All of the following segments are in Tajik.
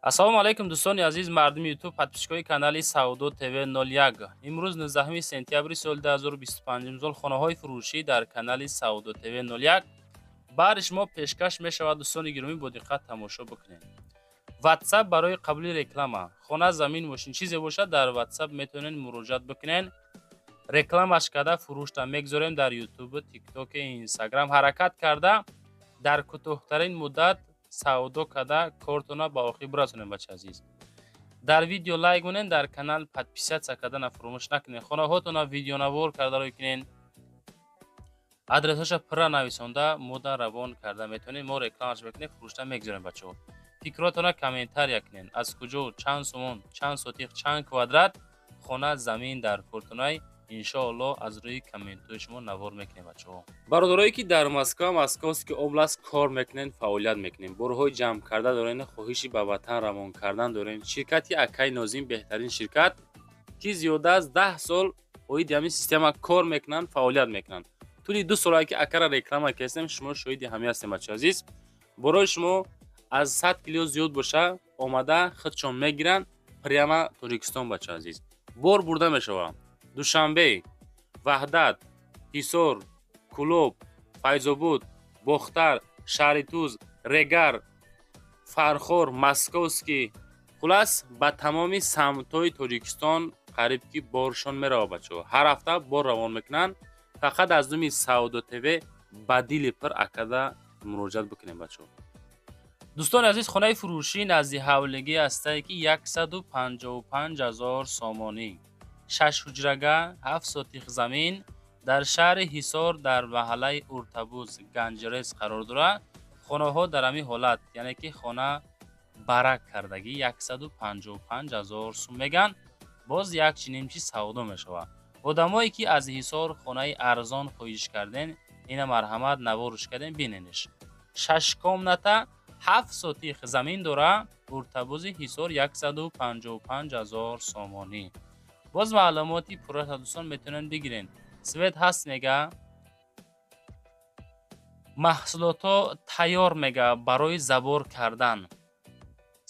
Ассалому алайкум, дӯстони азиз, мардуми Ютуб, подписчикои канали Савдо ТВ 01. Имрӯз 19 сентябри соли 2025 сол хонаҳои фурӯшӣ дар канали Савдо ТВ 01 баҳри шумо пешкаш мешавад. Дӯстони гиромӣ, бо диққат тамошо бикунед. Ватсап барои қабули реклама, хона, замин, мошин, чизе бошад, дар Ватсап метавонед муроҷиат бикунед. Рекламаш карда, фурӯшта мегзорем дар Ютубу, Тиктоку, Инстаграм. Ҳаракат карда, дар кӯтоҳтарин муддат савдо карда, кортона ба охир бирасонем. Бача азиз, дар видео лайк монед, дар канал подписаться кардана фуромӯш накунед. Хонаҳотона видеонавор карда рӯй кунед, адресҳоша пурра нависонда мода равон карда метавонед. Мо рекламаш мекунем, фурӯшта мегзорем. Бачаҳо, фикротона комментария кунед: аз куҷо, чанд сомон, чанд сотих, чанд квадрат хона, замин дар кортунай. Иншоалло, аз рӯи комментҳои шумо навор мекунем. Бачаҳо, бародарое ки дар Москва, Московский область кор мекунед, фаъолият мекунед, борҳои ҷамъ карда доред, хоҳиши ба ватан равон кардан доред, ширкати акаи Нозим беҳтарин ширкат, ки зиёда аз 10 сол оиди ҳамин система кор мекунанд, фаъолият мекунанд. Тӯли 2 солае ки акара реклама кардем, шумо шоҳиди ҳамин ҳастем. Бачаҳо азиз, борои шумо аз 100 кило зиёд боша, омада худшон мегиранд прямо Тоҷикистон. Бачаҳо азиз, бор бурда мешавад Душанбе, Ваҳдат, Ҳисор, Кӯлоб, Файзобод, Бохтар, Шаҳритуз, Регар, Фархор, Московский, хулас, ба тамоми самтҳои Тоҷикистон қариб ки боршон меравад. Бачаҳо, ҳар ҳафта бор равон мекунанд. Фақат аз номи Савдо ТВ ба дили пир акада муроҷиат бикунем. Бачаҳо, дӯстони азиз, хонаи фурӯшӣ назди ҳавлигӣ ҳастае, ки 155 000 сомонӣ, шаш ҳуҷрага, 7 сотих замин дар шаҳри Ҳисор, дар маҳаллаи Уртабуз, Ганҷрез қарор дорад. Хонаҳо дар ҳамин ҳолат, яъне ки хона барак кардагӣ, 155 000 сум меган. Боз як чиним чи савдо мешавад. Одамое ки аз Ҳисор хонаи арзон хоҳиш карден, ина марҳамат, наворш кардем, биненеш. Шаш комната, 7 сотих замин дора, Уртабузи Ҳисор, 155 000 сомонӣ. Боз маълумоти пуррата, дӯстон, метавонед бигирен. Свет ҳаст мега, маҳсулотҳо тайёр мега, барои забор кардан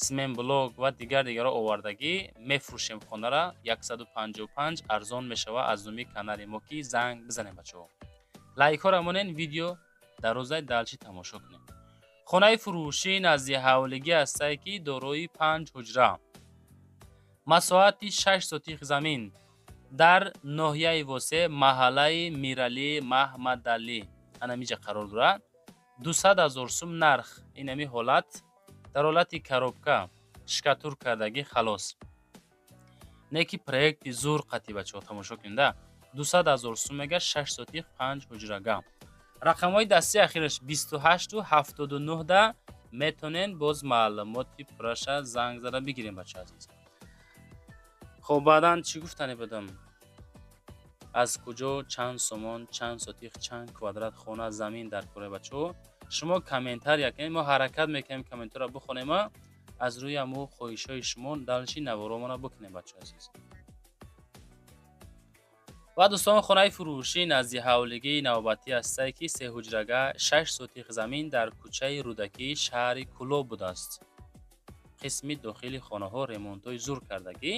цементблок ва дигар дигарро овардагӣ мефурӯшем. Хонара 155 арзон мешавад, аз номи канали мо ки занг бизанем. Бачаҳо, лайкҳоро монен, видео дар рӯзаи дальше тамошо кунем. Хонаи фурӯшӣ назди ҳавлигӣ ҳастае, ки дорои панҷ ҳуҷра, масоҳати 6 сотих замин дар ноҳияи Восе, маҳаллаи Миралӣ Маҳмадалӣ анамиҷа қарор дорад. 200 000 сум нарх. Инами ҳолат, дар ҳолати коробка, штукатур кардагӣ, халос. Не ки проекти зур қати, бачаҳо, тамошо кунед. 200 000 сум мега, 6 сотих, панҷ ҳуҷрага. Рақамҳои дастии ахираш 28-79 да метонен боз маълумоти пурраша занг зада бигирем. Бача азиз, хоб, баъдан чӣ гуфтане будам? Аз куҷо, чанд сомон, чанд сотих, чанд квадрат хона, замин дар кораи, бачаҳо, шумо комментария кунед. Мо ҳаракат мекунем комментарро бихонема, аз рӯи ҳамо хоҳишҳои шумо дальше наворомона бикунем. Бачаҳо азиз ва дӯстон, хонаи фурӯшӣ назди ҳавлигии навбатӣ ҳастае, ки сеҳуҷрага, 6 сотих замин дар кӯчаи Рӯдакӣ, шаҳри Кӯлоб будааст. Қисми дохили хонаҳо ремонтҳои зур кардагӣ,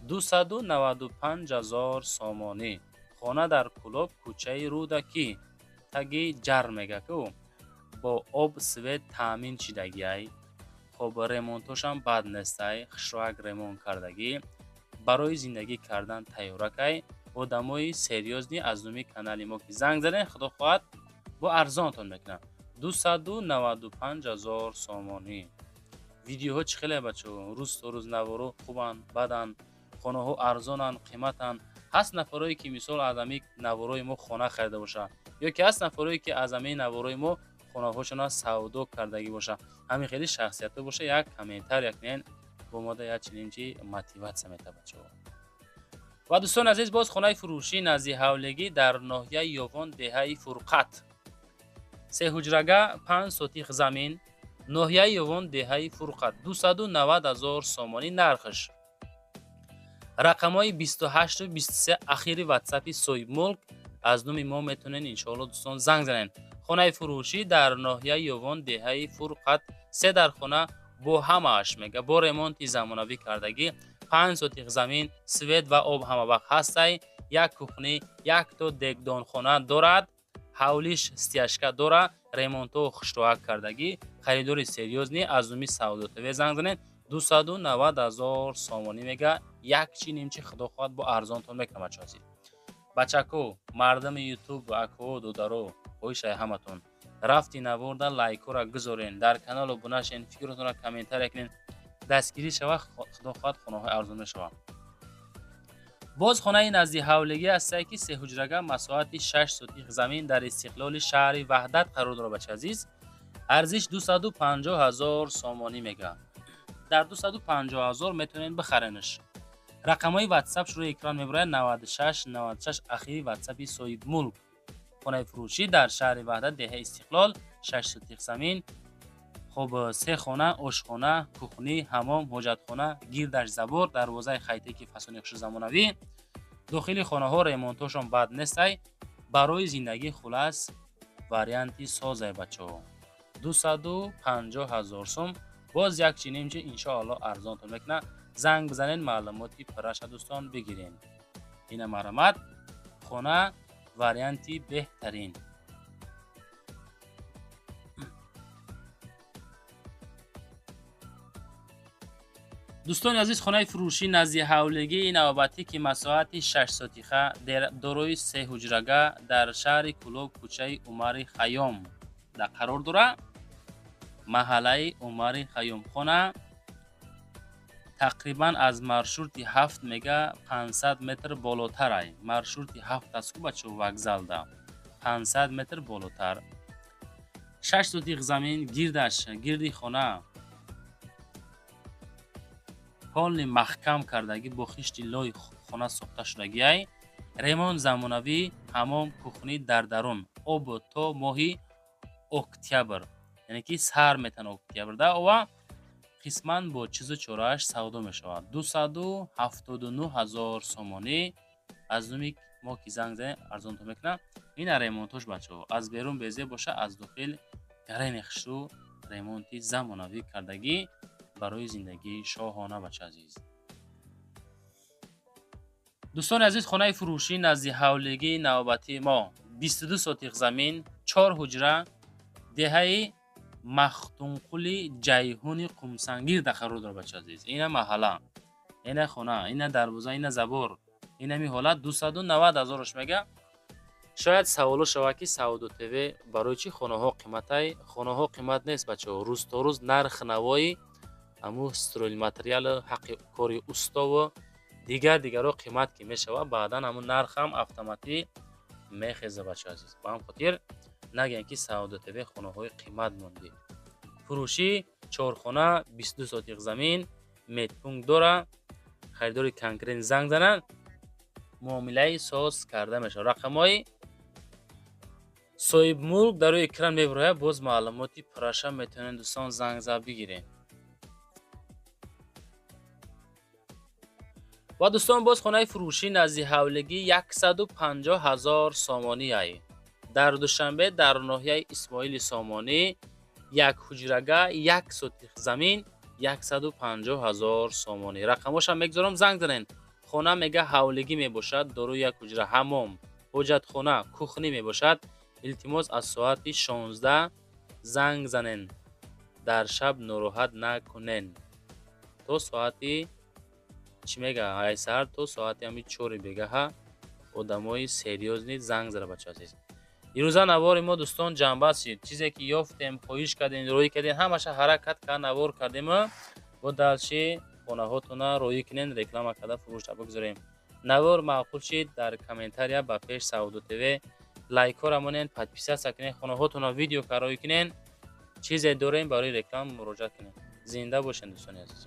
295 000 сомонӣ. Хона дар Кӯлоб, кӯчаи Рӯдакӣ, таги ҷар мега ку, бо об, свет таъмин шидагиай. Хоб, ремонтошам бад нестай, хушроак ремонт кардагӣ, барои зиндагӣ кардан тайёракай. Одамои серьёзный аз номи канали мо ки занг задем, худо хоҳад, бо арзонтон мекунам, 295 000 сомонӣ. Видеоҳо чӣ хеле, бачаҳо? Рӯз то рӯз наворо хубанд, баданд, хонаҳо арзонанд, қиматанд? Ҳаст нафарое ки, мисол, аз ҳамин наворои мо хона харида бошанд, ё ки ҳаст нафарое ки аз ҳамин наворои мо хонаҳошона савдо кардагӣ бошанд? Ҳамин хели шахсиятҳо боша, як комментария кунед, бо мода як чунин чи мотивация метавад, бачаҳо. Ва дӯстони азиз, боз хонаи фурӯшӣ назди ҳавлигӣ дар ноҳияи Ёвон, деҳаи Фурқат, сеҳуҷрага, 5 сотих замин, ноҳияи Ёвон, деҳаи Фурқат, 290 000 сомонӣ нархш. Рақамҳои 28-23 ахири ватсапи соҳибмулк. Аз номи мо метавонед, иншоалло, дӯстон, занг занед. Хонаи фурӯшӣ дар ноҳияи Ёвон, деҳаи Фурқат, се дар хона. Бо ҳамааш мега, бо ремонти замонавӣ кардагӣ, 5 сотих замин, свет ва об ҳама вақт ҳастай, як кухни, якто дегдонхона дорад, ҳавлиш стяжка дора, ремонтҳо хушроак кардагӣ. Харидори серьёзный аз нуми Савдо ТВ занг занед. 290 000 сомонӣ мега, як чи нимчи худо хоҳад бо арзонтон мекунам. Бачаҳо, бачако, мардами ютуб, акҳо, додаро, хоҳишай ҳаматон, рафти наворда лайкҳоро гузорен, дар канал обуна шен, фикротонро комментария кунен, дастгирӣ шава, худо хоҳад хонаҳои арзон мешавад. Боз хонаи назди ҳавлигӣ ҳастае, ки сеҳуҷрага, масоҳати 6 сотих замин, дар Истиқлоли шаҳри Ваҳдат қарор дорад. Бача азиз, арзиш 250 000 сомонӣ мега. Дар 250 000 метавонед бихаренаш. Рақамҳои ватсап рӯи экран мебарояд: 96 96 ахири ватсапи соҳибмулк. Хонаи фурӯшӣ дар шаҳри Ваҳдат, деҳаи Истиқлол, 6 сотих замин, хоб, се хона, ошхона, кухни, ҳамом, ҳоҷатхона, гирдаш забор, дарвозаи хайтеки фасони хушу замонавӣ. Дохили хонаҳо ремонтҳошон бад нестай, барои зиндагӣ хулас варианти созай. Бачаҳо, 250 000 сум, боз як чи нимчи иншоалло арзонтон мекунад. Занг бизанед, маълумоти пурраша, дӯстон, бигирем. Ина марҳамат, хона варианти беҳтарин. Дӯстони азиз, хонаи фурӯшӣ назди ҳавлигии навбатӣ, ки масоҳати 6 сотиха, дорои се ҳуҷрага, дар шаҳри Кӯлоб, кӯчаи Умари Хайём да қарор дорад, маҳаллаи Умари Хайём. Хона тақрибан аз маршрути 7 мега 500 метр болотарай. Маршрути 7 аст ку, бачо, вокзалда 500 метр болотар. 6 сотих замин, гирдаш, гирди хона полный маҳкам кардагӣ, бо хишти лой хона сохта шудагиай, ремонт замонавӣ, ҳамом, кухни дар дарун, об то моҳи октябр, яъне ки сар метан октябрда ова, қисман бо чизу чорааш савдо мешавад. 279 000 сомонӣ. Аз нуми мо ки занг занем, арзонтон мекунам. Ина ремонтош, бачаҳо, аз берун безеб боша, аз дохил гарени хушрӯ, ремонти замонавӣ кардагӣ, барои зиндагии шоҳона. Бача азиз, дӯстони азиз, хонаи фурӯшӣ назди ҳавлигии навбатии мо, 22 сотих замин, чор ҳуҷра, деҳаи Махтунқули Ҷайҳуни Қумсангир да қарор дорад. Бача азиз, ина маҳалла, ина хона, ина дарвоза, ина забор, инами ҳолат. 290 ҳазораш мега. Шояд саволо шавад, ки Савдо ТВ барои чӣ хонаҳо қиматай? Хонаҳо қимат нест, бачаҳо. Рӯз то рӯз нарх навои ҳамун стройматериал, ҳаққи кори устову дигар дигарро қимат ки мешавад, баъдан ҳамун нархам автоматӣ мехеза. Бача азиз, ба ҳам хотир нагӯем, ки Савдо ТВ хонаҳои қимат мондӣ. Фурӯшӣ чорхона, 22 сотих замин, медпункт дора. Харидори конкрет занг занад, муомилаи соз карда мешавад. Рақамҳои соҳибмулк дар рӯи экран мебарояд, боз маълумоти пурраша метавонед, дӯстон, занг зад бигиред. Ва дӯстон, боз хонаи фурӯшӣ назди ҳавлигӣ, 150 000 сомонӣ ай, дар Душанбе, дар ноҳияи Исмоили Сомонӣ, як ҳуҷрага, як сотих замин, 150 000 сомонӣ. Рақамҳошам мегузорам, занг занед. Хона мега ҳавлигӣ мебошад, дорои як ҳуҷра, ҳамом, ҳоҷатхона, кухни мебошад. Илтимос, аз соати 16 занг занен, дар шаб нороҳат накунен. То соати чӣ мега, ай саҳар то соати ҳами 4-и бегаҳа одамои серьёзный занг зада. Бача азиз, ирӯза навори мо, дӯстон, ҷамъбаст шид. Чизе ки ёфтем, хоҳиш кардем, роҳӣ кардем, ҳамаша ҳаракат кард, навор кардем. Бо дальше хонаҳотона роҳӣ кунен, реклама карда фурӯшта бигузорем. Навор маъқул шид, дар комментария ба пеш Савдо ТВ лайкҳоро монен, подписаться кунен, хонаҳотона видео кароӣ кунен. Чизе дорем барои реклама, муроҷиат кунед. Зинда бошед, дӯстони азиз.